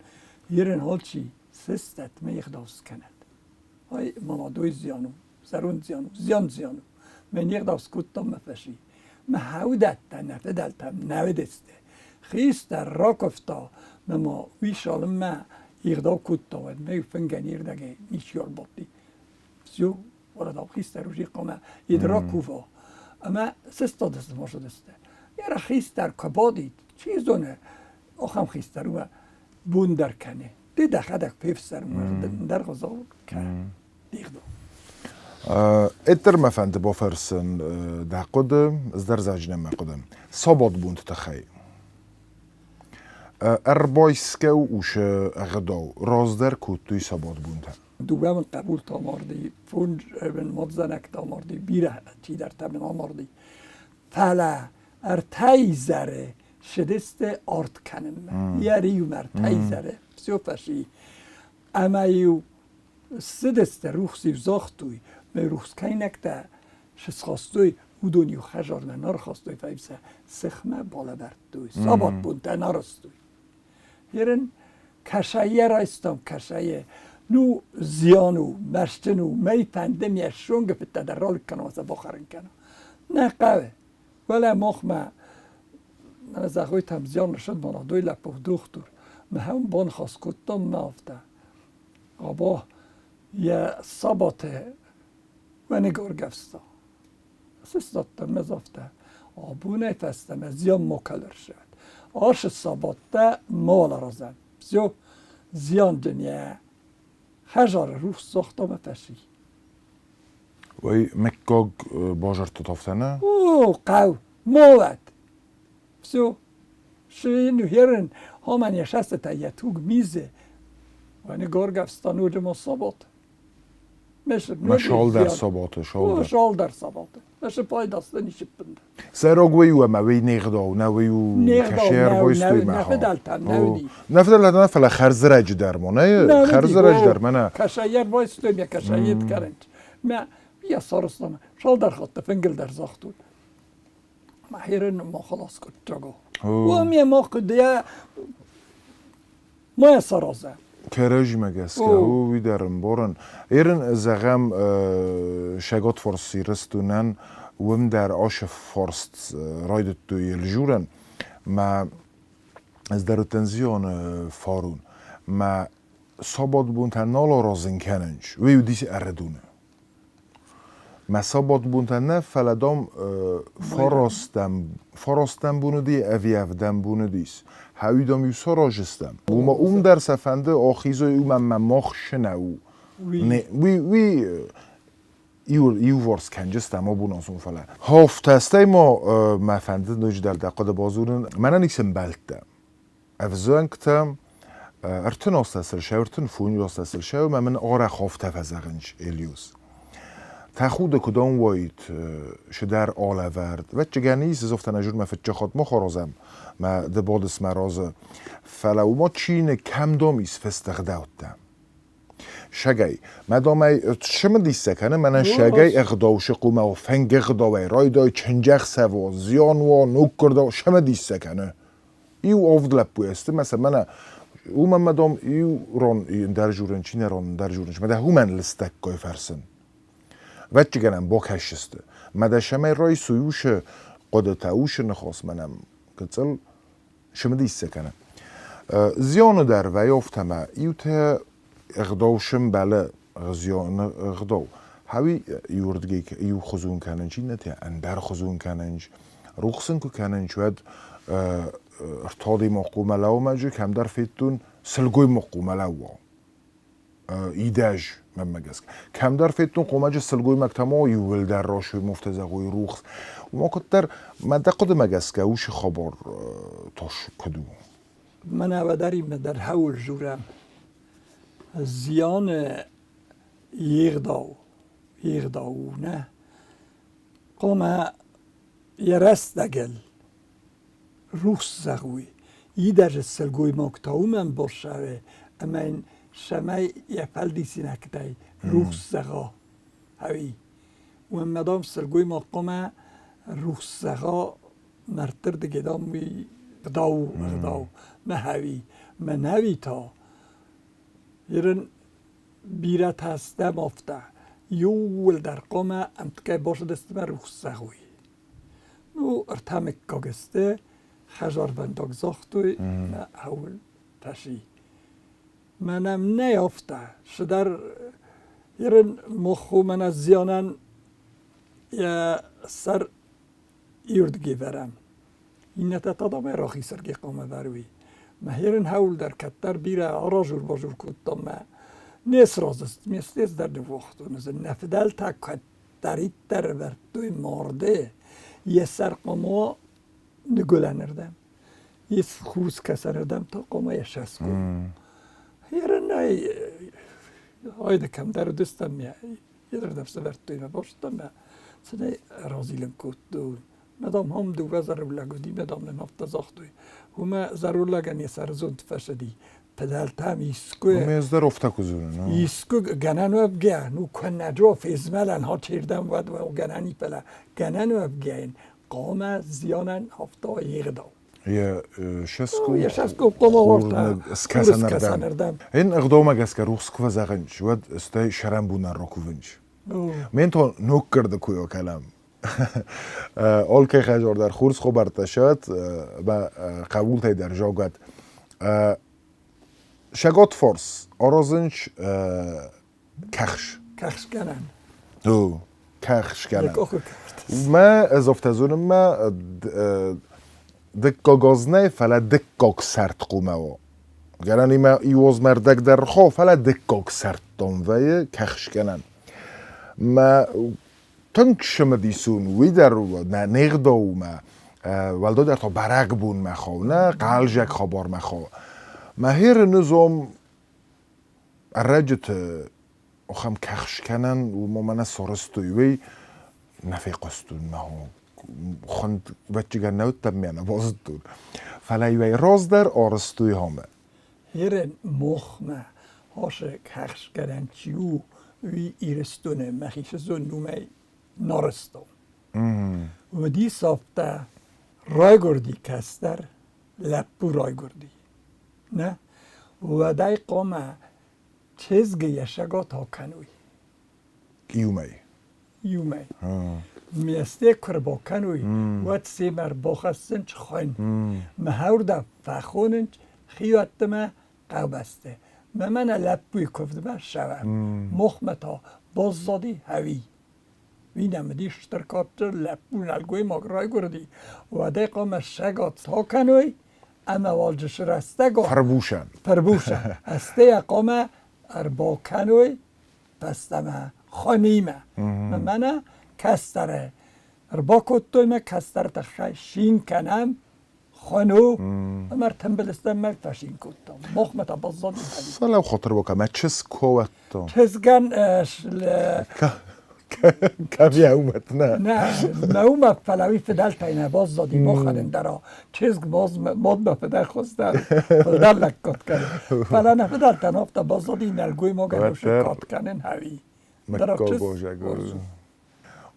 Ерын алчи сыстӕт мӕ ӕгъдау скӕнӕд. Ай молодой зиан у, зӕронд зиан у, зиан зиан у. Мӕ не гъдау скодтам мӕ фӕси. Мӕ хӕудӕттӕ нӕ фыдӕлтӕм нӕ уыдысты. Хистӕр ракуывта, мӕ ма уый цалынмӕ ӕгъдау кодта, уӕдмӕ фынгӕн ӕрдӕгӕй ничи ӕрбадти. Все, уӕрӕдау хистӕр уже хъуамӕ ед ракува. Ӕмӕ сыстадысты, масыдысты. Йӕ хистӕр куы бадид, чи зоны, ахӕм хистӕр у, бон дӕр кӕны. Ды дӕхӕдӕг фефсӕрм, ӕндӕр хуызӕн кӕ. Дигъдо. Эддӕр мӕ фӕнды бафӕрсын дӕ хъуыды, ӕз дӕр зӕгъдзынӕн мӕ хъуыды. Сабатбонты тыххӕй. Ӕрбайсгӕ усы ӕгъдау раздӕр кодтой сабатбонтӕ. Дыууӕ мын хъӕбултӕ амарди, фондз мын мадзӕнӕгтӕ амарди, бирӕ чидӕртӕ мын амарди. Фӕлӕ ӕртӕ изӕры ссыдысты арт кӕнынмӕ. Йӕ риумӕ ӕртӕ изӕры все фӕси. Ӕмӕ-иу ссыдысты, рухс-иу загътой, мӕ рухскӕнинӕгтӕ схастой, уыдон-иу хӕдзармӕ нӕ рхастой, фӕлӕ сӕ сыхмӕ балӕвӕрдтой, сабатбонтӕ нӕ арӕзтой. Ерын кӕсайӕ райстам, кӕсайӕ. Ну, зиан у, мӕстджын у, мӕй фӕнды ме ссонгы фыдтӕ дӕр ралыг кӕнон, сӕ бахӕрын кӕнон. Нӕ хъӕуы. Фӕлӕ махмӕ зӕгъуйтӕм зиан рсыд молодой лӕппу дохтыр. Мӕ баныхас кодтам мӕ афтӕ. Або йӕ сабаты уӕныгӕргӕвста. Сыстадтӕн мӕ афтӕ. Абонӕй фӕстӕмӕ зиан ма кӕлӕрсӕд. Ашы сабаттӕ мал аразӕм. Все, зианджын йӕ хӕдзары рухс загъта мӕ фӕси. Ой, мыггаг базарты тафтӕ нӕ? О, хъӕу, молӕт. Все. Шы херын, хоман я шастата я туг мизе. Вани горгавста нужемо сабот. Ма шалдар саботы, шалдар. Шалдар саботы. Меше пайдасты ничиппында. Сӕрог уый у ӕмӕ уый не гъдау, нӕ уый у кӕсер войстой мӕ. Нӕ фыдӕлтӕм нӕ уыди. Нӕ фыдӕлтӕм нӕ, фӕлӕ хӕрзрӕджы дӕр мо, нӕ? Хӕрзрӕджы дӕр мӕнӕ. Кӕсайӕр войстой мӕ кӕсайет кӕрӕнт. Мӕ я сарыстам, шалдар хатты фынгыл дӕр загътой. Мӕ херен ма халас кодтаго. Уым йӕ ма хъуыдыйӕ ма сараза. Кӕрӕдзимӕ гӕсгӕ уый дӕр ӕмбарын. Ерын зӕгъӕм, Шагот форс Ирыстонӕн уым дӕр ашы фарст райдыдтой Елжурӕн. Мӕ ӕз дӕр уыдтӕн зионы фарон. Мӕ сабатбонтӕ нал аразын кӕнынц. Уый уыдис Ӕрыдоны. Мӕ сабатбонтӕ нӕ, фӕлӕ дам фарастӕм, фарастӕм бон уыди ӕви ӕвдӕм бон уыдис. Хӕуи дам иу саразыстӕм. Уымӕ уым дӕр сӕ фӕнды ахизой, уымӕн мӕ мах нӕ у. Уый, уый иуварс кӕнджыстӕм абонон сон, фӕлӕ. Хафтӕ, стӕй ма мӕ фӕнды ноджыдӕр дӕ хъуыды базонын. Мӕнӕн ис ӕмбӕлттӕ. Ӕвзӕнгтӕ 38 35 ӕмӕ мын арӕх афтӕ фӕзӕгъынц Элиус. Тӕхуды куыд ӕм уаид сыдӕр алӕвӕрд. Ӕвӕццӕгӕн ис, ӕз афтӕ нӕ зонын, мӕ фыццаг хатт ма харазӕм, мӕ ды бадыс мӕ разы. Фӕлӕ уымӕ чиныг кӕм дам ис фыст ӕгъдӕуттӕ? Сӕгӕй. Мӕ домӕй цымыдис кӕны, мӕнӕн сӕгӕй ӕгъдау сыхъумӕ фӕнг ӕгъдауӕй райдай чындзӕхсӕв уа, зиан уа, ноггуырд уа, цымыдис кӕны. Иу авд лӕппуйӕ сты, мӕ сӕ мӕнӕ уымӕн мӕ дом иу рон ӕндӕр журын, чи нӕ рон ӕндӕр журын, мӕ дӕ уымӕн лыстӕггай фӕрсын. Ӕвӕццӕгӕн бакӕсдзысты. Мӕ дӕ сӕмӕй райсой усы хъуыдытӕ, усы ныхас мӕнӕн гыццыл цымыдис сӕ кӕны. Зионы дӕр вӕййы афтӕ ӕмӕ иутӕ ӕгъдау сӕмбӕлы зионы ӕгъдау. Хауи иуырдгӕй иу хуызон кӕнынч, иннӕтӕ ӕндӕр хуызон кӕнынч. Рухс ын куы кӕнынч, уӕд ӕртадимӕ хъумӕ лӕумӕджы кӕмдӕр федтон сылгоймаг хъумӕ лӕууа. Идӕз, мӕнмӕ гӕсгӕ. Кӕмдӕр федтон хъомаджы сылгоймӕгтӕ ма иууылдӕр расуймуфтӕ зӕгъой рухс. Уымӕ куыддӕр мӕ дӕ хъуыдымӕ гӕсгӕ уыцы хабар тас куыд у? Мӕнӕ уӕдӕримӕ дӕр хӕуыл журӕм. Зианы егъдау, егъдау у, нӕ? Хъуамӕ йӕ рӕстӕгыл рухс зӕгъуй. Идӕры сылгоймӕгтӕ уымӕн бассӕуы, ӕмӕ йын цӕмӕй йӕ фӕлдисинӕгтӕй рухс зӕгъа, ӕви? Уымӕ, дам, сылгоймаг хъуамӕ рухс зӕгъа мӕрдтырдыгӕй, дам, уый ӕгъдау у, ӕгъдау. Мӕ хӕви, мӕнӕуи та ерын бирӕтӕ стӕм афтӕ, иууылдӕр хъуамӕ ӕмткӕй бацыдысты мӕ рухс зӕгъой. Ну, ӕртӕ мыггаг сты, хӕдзарвӕндаг загътой, мӕ аул фӕси. Мӕнӕм нӕй афтӕ, цыдӕр ерын мох у мӕнӕ зианӕн йӕ сӕр ирдги вӕрӕм. Иннӕтӕ та дам рахисӕрги хъуамӕ вӕруй. Мӕ херын хӕуылдӕр кӕддӕр бирӕ аразур-базур кодтам мӕ не сразы, ме стез дӕр ныууагътон. Нӕ фыдӕлтӕ кӕддӕриддӕр ӕвӕрдтой марды, йӕ сӕр хъуамӕ ныгуылӕнырдӕм, йе хурскӕсӕнырдӕм та хъуамӕ йӕ сӕсгом. Ерынӕй айда кӕмдӕр уыдыстӕм, йедырдӕм сӕвӕрдтой мӕ базыдтам мӕ цынӕй разилын кодтой. Мадам хом дыууӕ зӕронд уыди, мадам нын афтӕ загътой. Уымӕ зӕронд лӕгӕн йӕ сӕрызонд фӕсыди. Фыдӕлтӕм искуы... Уымӕ ӕз дӕр афтӕ куы дзурын. Искуы гӕнӕн уӕвгӕ, ну куыннӕ джо фезмӕлӕн хачирдӕм уӕд гӕнӕн и, фӕлӕ гӕнӕн уӕвгӕйын хъуамӕ зианӕн афтӕ егъдау. Йӕ шеску Йӕ шеску хъуамӕ скӕсӕнырдӕм. Ин ӕгъдаумӕ гӕсгӕ рухс куы фӕзӕгъынч, уӕд стӕй сӕрӕнбунӕн ракувынч. Мен то ноггӕрды куы кӕлӕм. Алкӕй хӕзор дӕр хурз хабӕрттӕ сӕт, мӕ хъӕбултӕй дӕр зӕгъӕд. Шагот форс аразынч кӕхс. Кӕхсгӕнӕн. О, кӕхсгӕнӕн. Мӕ ӕз афтӕ зонын, мӕ дыккаг аз нӕй, фӕлӕ дыккаг сӕрд хъуамӕ уа. Гӕнӕн имӕ иу аз мӕ рдӕг дӕр рхо, фӕлӕ дыккаг сӕрдтон вӕййы кӕхсгӕнӕн. Мӕ тынг цымыдисон уый дӕр нӕ не гъдаумӕ, уӕлдайдӕр та бӕрӕгбонмӕ хауы, нӕ хъӕлдзӕг хабармӕ хауы. Мӕ херы нызом ӕрӕджыты ахӕм кӕхс кӕнӕн, уымӕ мӕнӕ сарӕзтой, уый нӕ фехъуыстон мӕ хуынд вӕччигӕн нӕ уыдтӕн, мӕ нӕ базыдтон. Фӕлӕ иуӕй раздӕр арӕзтой хамӕ. Херен мохмӕ хасы кӕхсгӕнӕн чи у, уый Ирыстоны мӕхи сезон уымӕй нарӕзтон. Уыдис афтӕ, райгуырди кӕстӕр, лӕппу райгуырди. Нӕ, уӕдӕй хъуамӕ чызг йӕ сӕгат акӕнуй. Иумӕй? Иумӕ. Месте куы рбакӕнуй, уӕд семӕ рбахӕссынц хуын. Мӕ хӕрдӕ фӕхонынц хиуӕттимӕ хъӕубӕсты. Мӕ мӕнӕ лӕппуйы куывдмӕ ссӕуӕм. Мохмӕ та баззади ӕви? Уый нӕм уыдис стыр кадджын лӕппу нӕлгоймаг райгуырди. Уӕдӕй хъуамӕ сӕгат кӕной ӕмӕ уалджысы рӕстӕг Фӕрбусӕн. Фӕрбусӕн. Ӕстӕй хъуамӕ ӕрбакӕной фӕстӕмӕ хонимӕ. Мӕнӕ кӕстӕры ӕрбакодтой мӕ кӕстӕр тыххӕй шин кӕнӕм, хону, ӕмӕ ӕртымбыл стӕм мӕ фӕшин кодтам. Мохмӕ та баззади. Фӕлӕ хатыр бакӕ, мӕ чызг куы Чызгӕн Кӕм йӕ нӕ? Нӕ, мӕ уымӕ, фӕлӕ уый фыдӕлтӕй нӕ баззади махӕн дӕр. Чызг мадмӕ фыдӕххуысдӕр фылдӕр лӕггад кӕны. Фӕлӕ нӕ фыдӕлтӕн афтӕ баззади нӕлгоймагӕн кад кӕнын ӕви.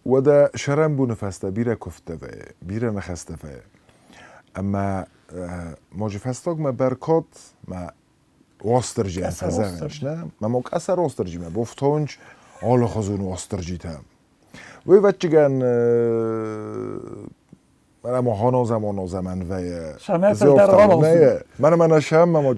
Уӕдӕ сӕрӕнбоны фӕстӕ бирӕ куывдтӕ вӕййы, бирӕ ныхӕстӕ вӕййы. Ӕмӕ ноджы фӕстагмӕ бӕркад мӕ Уастырджийӕн фӕзӕгъынц, нӕ? Мӕ мо къӕсӕр Уастырджимӕ бофтонч алыхуызон Уастырджитӕ. Уый ӕвӕццӕгӕн мӕнӕ мо хонозӕм-онозӕмӕн вӕййы. Мӕнӕ мӕнӕ сӕм мӕ мо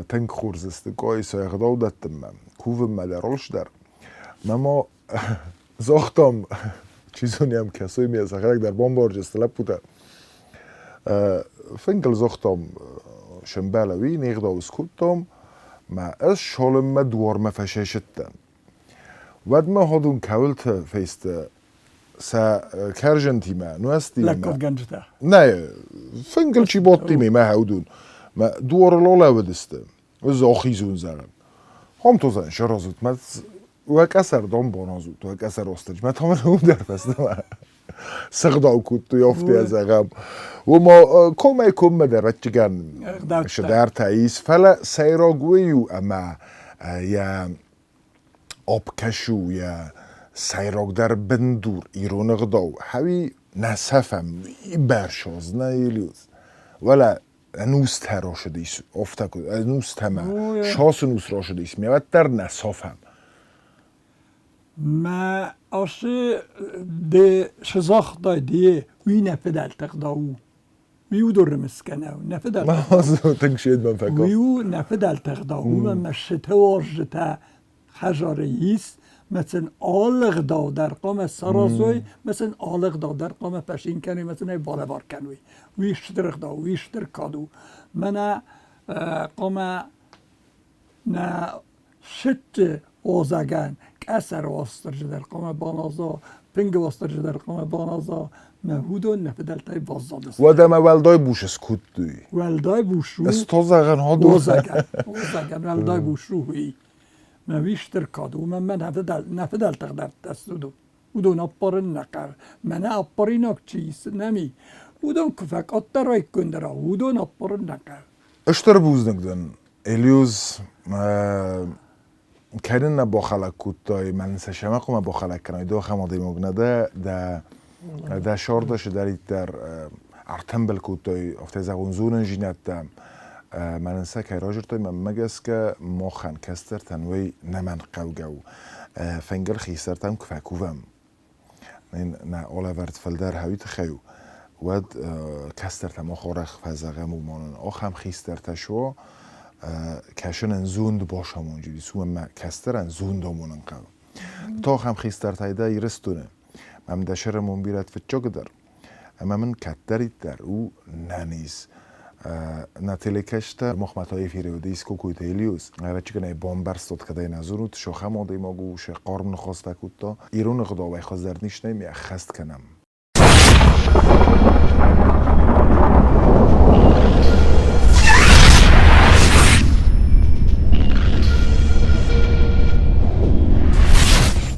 Тынг хорз сты кой сӕ ӕгъдау дӕттынмӕ, кувынмӕ дӕр, алчидӕр. Мӕ ма загътам, чи зоны йӕм кӕсой, ме сӕхӕдӕг дӕр бамбарджысты лӕппутӕ. Фынгыл загътам, сӕмбӕлӕ уый, не гъдау скодтам, мӕ ӕз цалынмӕ дуармӕ фӕсӕсыдтӕн. Уӕдмӕ ходун кӕуылты фесты сӕ кӕрзынтимӕ, нуӕзтимӕ. Лӕггадгӕнджытӕ? Нӕ, фынгыл чи бадтимӕ мӕ хӕудун. Мӕ дуарыл алӕууыдысты. Ӕз ахизун зӕгъын. Хомтозӕн саразут, мӕ уӕ къӕсӕр дон баназут, уӕ къӕсӕр остӕджы. Мӕ тамыр уым дӕр фӕстӕмӕ сыгъдау кодтой, афтӕ зӕгъӕм. Уымӕ комӕй коммӕ дӕр ӕдджыгӕн цыдӕртӕ ис, фӕлӕ сӕйраг уый у, ӕмӕ йӕ обкӕсу йӕ сӕйрагдӕр бындур ирон ӕгъдау хӕуи нӕ сӕфӕм бӕрсоз нӕ Елиуз. Уӕлӕ ӕнустӕ росыдис, офтӕ ӕнустӕмӕ шосы нус росыдис, ме уӕддӕр нӕ софӕм. Мӕ ашы де шызахтай де уый нӕ фыдӕлты ӕгъдау у. Уый у дурымысгӕнӕу, нӕ фыдӕлты Тынг шедмӕ фӕкаст. Уый у нӕ фыдӕлты ӕгъдау. Уымӕн мӕ сыты уазджытӕ хӕдзары ис, мӕ сын алы ӕгъдау дӕр хъуамӕ саразой, мӕ сын алы ӕгъдау дӕр хъуамӕ фӕцин кӕной, мӕ сын ӕй балӕвар кӕной. Уый стыр ӕгъдау, уый стыр кад у. Мӕнӕ хъуамӕ нӕ сытты озагӕн къӕсӕр Уастырджи дӕр хъуамӕ баназа, фынгы Уастырджи дӕр хъуамӕ баназа, мӕ уыдон нӕ фыдӕлтӕй баззадысты. Уӕдӕ мӕ уӕлдай бус скодтой. Уӕлдай бус у. Стозагӕн ходон. Озагӕн, озагӕн уӕлдай бус у уый. Мӕ уый стыр кад у, мӕ нӕ фыдӕлты ӕгъдӕуттӕ сты уыдон. Уыдон аппарын нӕ хъӕуы. Мӕнӕ аппаринаг чи ис, нӕм и, уыдон куы фӕкъаддӕр уаиккой дӕр, уыдон аппарын нӕ хъӕуы. Стыр бузныг дын, Элиуз, кӕнын нӕ бахӕлӕг кодтай, мӕн сӕ сӕмӕ хъуамӕ бахӕлӕг кӕнай, ду ахӕм адӕймаг нӕ дӕ, дӕ дӕ сӕрдӕ цыдӕриддӕр ӕртымбыл кодтой, афтӕ зӕгъун, зонындзинӕдтӕ, мӕнӕн сӕ кӕй разырдтой, мӕнмӕ гӕсгӕ, махӕн, кӕстӕртӕн уый нӕмӕнгхъӕугӕ у. Фынгыл хистӕртӕм куы фӕкувӕм, нӕ алӕвӕрд фылдӕр хауи тыххӕй у, уӕд кӕстӕртӕ мах арӕх фӕзӕгъӕм уымӕн, ахӕм хистӕртӕ суа, кӕсынӕн зонд бацамонджы, уымӕн мӕ кӕстӕрӕн зонд амонын хъӕуы. То ахӕм хистӕртӕй дӕ Ирыстоны, мӕм дӕ сӕрӕмон бирӕ фыццагдӕр, ӕмӕ мын кӕддӕриддӕр у нӕниз. На телекӕстӕ махмӕ та эфире уыдис Кокойты Элиус. Ӕвӕццӕгӕн ӕй бамбӕрстат, кӕдӕй нӕ дзурут, сӕхӕм адӕймаг у, сӕ хъарм ныхӕстӕ кодта. Ирон ӕгъдауӕй хуыздӕр низ нӕй, ме ӕххӕст кӕнӕм.